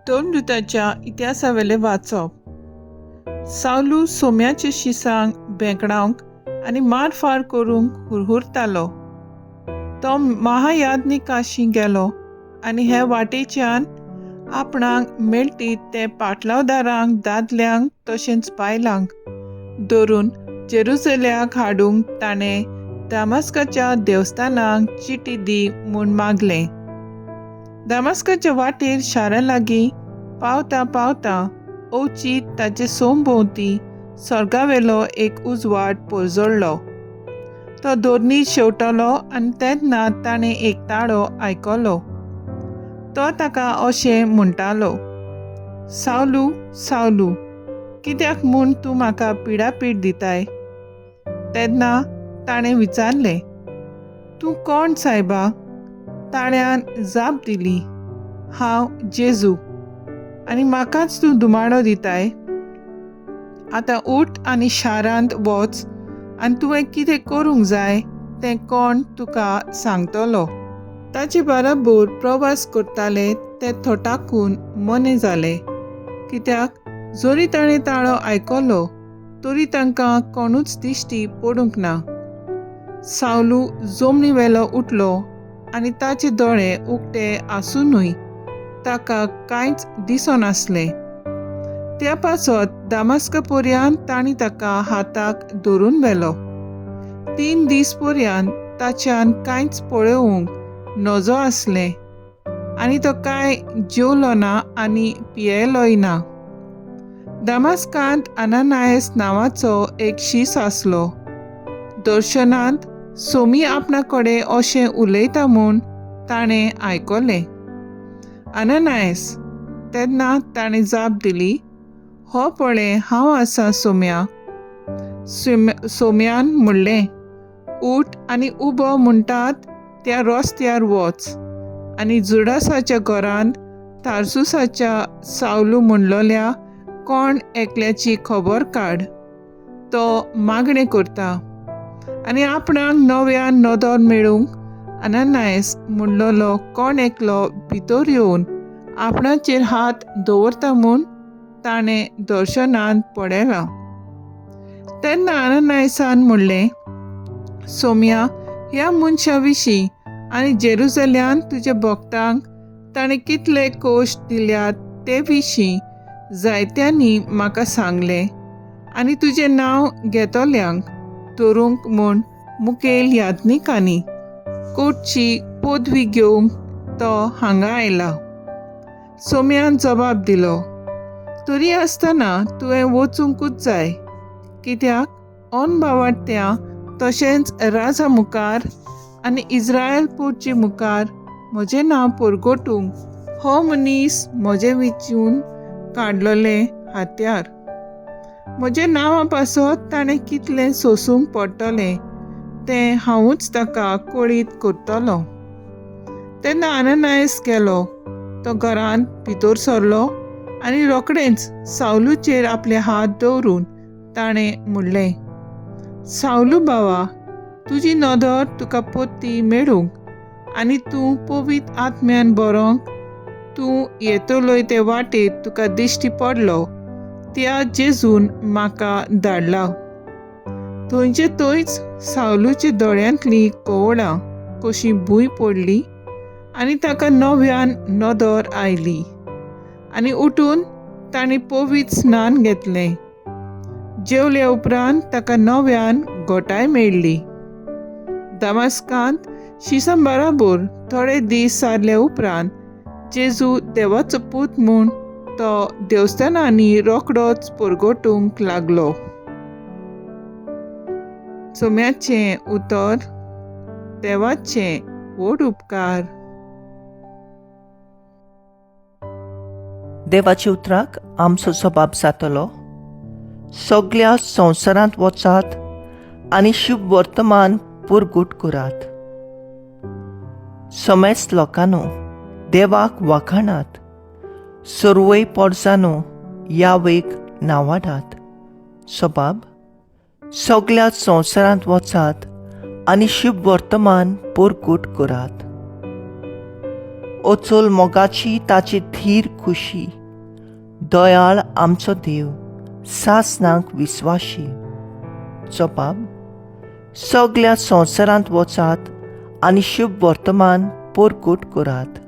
धर्मदुताच्या इतिहासावेलें वाचप. सावलू सोम्याच्या शिसांक भेंकडावंक आनी मारफार करूंक हुरहुरतालो. तो महायाज्ञिकाशी गेलो आनी हे वाटेच्यान आपणाक मेळटीत ते पाटलावदारांक, दादल्यांक तशेंच बायलांक धरून जेरुजल्याक हाडूंक ताणें दामास्काच्या देवस्थानाक चिटी दी म्हूण मागलें. दामास्काच्या वाटेर शारा लागीं पावतां पावतां अवचीत ताचे सोमभोंवती स्वर्गावेलो एक उजवाड पोरजळ्ळो. तो दोरनी शेवटलो आनी तेन्ना ताणें एक ताळो आयकलो. तो ताका अशें म्हणटालो, सावलू, सावलू, कित्याक म्हूण तूं म्हाका पिडापीड दिताय? तेन्ना ताणें विचारलें, तूं कोण सायबा? ताळ्यान जाप दिली, हांव जेजू, आनी म्हाकाच तूं धुमाडो दिताय. आतां उठ आनी शारांत वच आनी तुवें कितें करूंक जाय तें कोण तुका सांगतलो. ताचे बराबर प्रवास करताले ते थोटाकून मोने जाले, कित्याक जरी ताणें ताळो आयकलो तरी तांकां कोणूच दिश्टी पडूंक ना. सावलू जमनी वेलो उठलो आनी ताचे दोळे उक्ते आसुनूय ताका कांयच दिसनासलें. त्या पासत दामास्का पर्यंत तांणी ताका हाताक धरून व्हेलो. 3 दीस पर्यंत ताच्यान कांयच पळोवंक नजो आसलें आनी तो कांय जेवलो ना आनी पियेलोय ना. दामास्कांत अनानायस नांवाचो एक शीस आसलो. दर्शनांत सोमी आपणा कडेन अशें उलयता म्हूण ताणें आयकलें. अनानायस, तेन्ना ताणें जाप दिली, हो पळय हांव आसा सोम्या. सोम्यान म्हणलें, उठ आनी उबो म्हणटात त्या रस्त्यार वच आनी जुडासाच्या घरांत तारसुसाच्या सावलू म्हणलोल्या कोण एकल्याची खबर काड. तो मागणें करता आनी आपणाक नव्यान नदर मेळूंक अनानायस म्हणलोलो कोण एकलो भितर येवन आपणाचेर हात दवरता म्हूण ताणें दर्शनांत पळयलां. तेन्ना अनानायसान म्हणलें, सोम्या, ह्या मनशा विशीं आनी जेरुजल्यांत तुज्या भक्तांक ताणें कितले कश्ट दिल्यात ते विशीं जायत्यांनी म्हाका सांगलें आनी तुजें नांव घेतल्यांक धरूंक म्हूण मुखेल याज्ञिकांनी कोटची पदवी घेवंक तो हांगा आयला. सोम्यान जबाब दिलो, तरी आसतना तुवें वचुंकूच जाय, कित्याक अनभावाड्त्या तशेंच राजा मुखार आनी इज्रायल पोरचे मुखार म्हजें नांव परगटूंक हो मनीस म्हजें विचून काडलोलें हत्यार. म्हज्या नांवा पासत ताणें कितलें सोसूंक पडटलें तें हांवूच ताका कळीत करतलो. तेन्ना अनानायस गेलो. तो घरांत भितर सरलो आनी रोखडेंच सावलूचेर आपले हात दवरून ताणें म्हणलें, सावलू बाबा, तुजी नदर तुका परती मेळूंक आनी तूं पवित्र आत्म्यान बरोवंक तूं येतलोय ते वाटेर तुका दिश्टी पडलो त्या जेजून म्हाका धाडला. थंयचे थंयच सावलूच्या दोळ्यांतलीं कवळां कशीं भूंय पडली आनी ताका नव्यान नदर आयली आनी उठून ताणें पवित्र स्नान घेतलें. जेवले उपरांत ताका नव्यान घोटाय मेळ्ळी. दामास्कांत शिसां बराबर थोडे दीस सारले उपरांत जेजू देवाचो पूत म्हूण तो देवस्थानांनी रोखडोच परगटूंक लागलो. सोम्याचें उतर. देवाचें व्हड उपकार. देवाच्या उतराक आमचो सबाब जातलो. सगल्या संवसारांत वचात आनी शुभ वर्तमान पुरगूट करात. समेस्त लोकांनो देवाक वाखाणात, सर्वय पोरसानो यावेक नावाडात. सबाब सगल्या संवसारांत वचात आनी शुभ वर्तमान पुरगूट करात. अचल मोगाची ताची धीर खुशी दयाळ आमचो देव सासनाक विस्वाशी. जबाब, सगल्या संवसारांत वचात आनी शुभ वर्तमान परकट करात.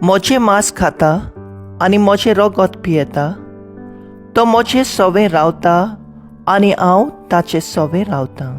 म्हजें मांस खाता आनी म्हजें रगत पियेता तो म्हजे सवें रावता आनी हांव ताचे सवें रावतां.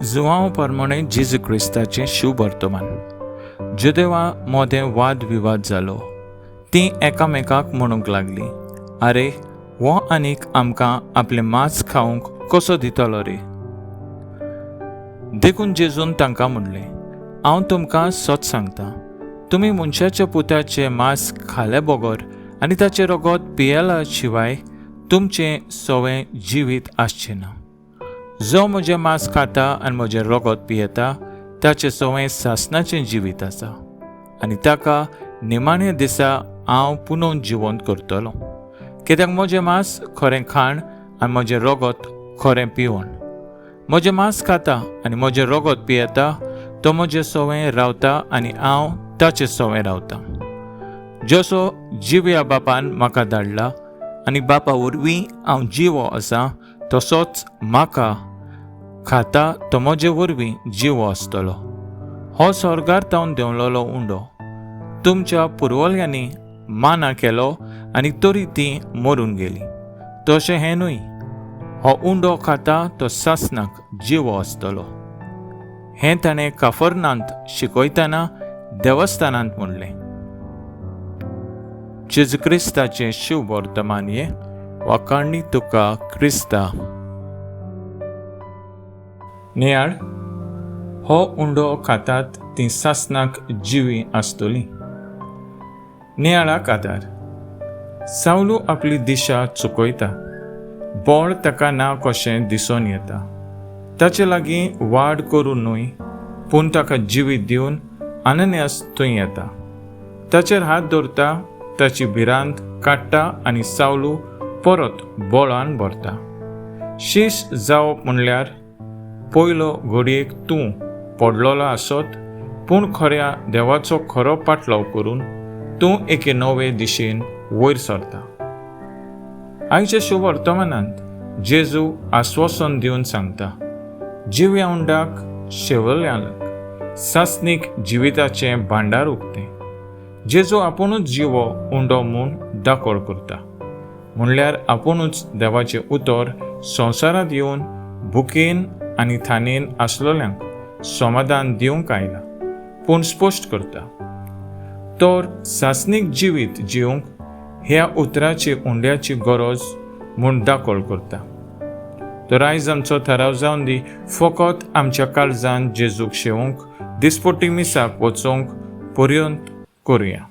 जुवांव परमणे जेजू क्रिस्ताचें शुभ वर्तमान. जुदेवा मोदें वाद विवाद जालो. तीं एकामेकाक म्हणूंक लागलीं, आरे हो आनीक आमकां आपलें मांस खावंक कसो दितलो रे? देखून जेजून तांकां म्हणलें, हांव तुमकां सत सांगतां, तुमी मनशाच्या पुताचें मांस खाले बगर आनी ताचें रगत पियेला शिवाय तुमचें सवें जिवीत आसचें ना. जो म्हजें मांस खाता आनी म्हजें रगत पियेता ताचें सवें सासणाचें जिवीत आसा आनी ताका निमाण्या दिसा हांव पुनोवन जिवंत करतलो. कित्याक म्हजें मांस खरें खाण आनी म्हजें रगत खरें पिवण. म्हजें मांस खाता आनी म्हजें रगत पियेता तो म्हजें सवें रावता आनी हांव ताचें सवें रावता. जसो जिव्या बापान म्हाका धाडला आनी बापा वरवीं हांव जिवो आसा तसोच म्हाका खाता तो म्हजे वरवीं जिवो आसतलो. हो स्वर्गार तावन देंवलेलो उंडो तुमच्या पुर्वल्यांनी माना केलो आनी तरी ती मरून गेली. तशें हें न्हय, हो उंडो खाता तो सासणाक जिवो आसतलो. हें ताणें काफर्नांत शिकयतना देवस्थानांत म्हणलें. जेजू क्रिस्ताचें शुभ वर्तमान हें. वाखाणणी तुका क्रिस्ता. नियाळ, हो उंडो खातात ती सासणाक जिवी आसतली. नियाळाक आदार. सावलू आपली दिशा चुकयता. बळ ताका ना कशें दिसून येता. ताचे लागीं वाड करूं न्हय, पूण ताका जिवीत दिवन अनन्यास थंय येता. ताचेर हात दवरता, ताची भिरांत काडटा आनी सावलू परत बळान भरता. शीश जावप म्हणल्यार पयलो घडयेक तूं पडलेलो आसत, पूण खऱ्या देवाचो खरो पाटलाव करून तूं एके नवे दिशेन वयर सरता. आयच्या शुभ वर्तमानांत जेजू आस्वासन दिवन सांगता, जिव्या उंडाक शेवल्यांक सासणीक जिविताचें भांडार उक्तें. जेजू आपुणूच जिवो उंडो म्हूण दाखोळ करता. म्हणल्यार आपुणूच देवाचें उतर संवसारांत येवन भुकेन आनी थानेन आसलेल्यांक समाधान दिवंक आयला, पूण स्पश्ट करता तर सासणीक जिवीत जिवंक ह्या उतराची उंड्याची गरज म्हूण दाखोळ करता. तर आयज आमचो थाराव जावन दी, फकत आमच्या काळजान जेजूक शेवंक दिसपट्टी मिसाक वचोंक पर्यंत करुया.